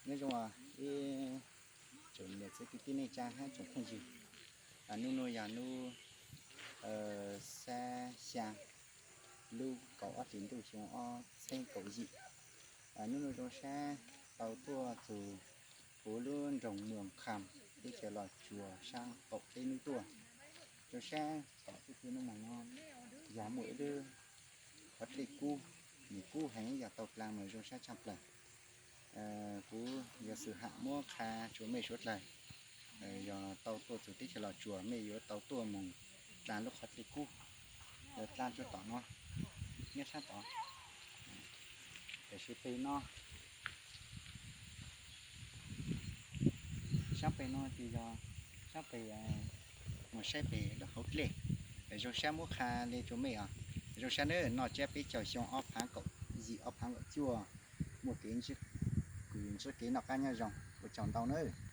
Nyob zoo ib tsoom niam txiv kwv tij neej tsa hab tsoom phooj ywg. Nub nua yog nub xab xya lub kaum ob hlis ntuj xyoo ob txheeb kaum yim. Nub nua zoo sab tau tuaj txug huv lub nroog Muas Kham teb chaws Los Tsuas sab qaum teb hnub tuaj. Zoo sab tom txuj ci nuj moog no yog muaj ib lub qhov dlej kub, nws kub heev yog tau dlaa mas zoo sab tshaj plawg. Kuv yuav xwm ham muab qha tsua mej suav dlawg, yog tau tuaj txug teb chaws Los Tsuas mej yuav tau tuaj moog dlaa lub qhov dlej kub, dlaa tsua tom no, nyob sab tod. Tam sis peg no, sab peg no ces yog sab peg moog saib peg lub hauv dlej. Zoo sab muab qha le tsua mej os. Zoo sab nawb, noj tsiab peb caug xyoo ob phaav kaum yim ob phaav kaum cuaj, muaj kev, kws ntsib kev noj qaab nyob zoo, ua tsaug ntau nawb.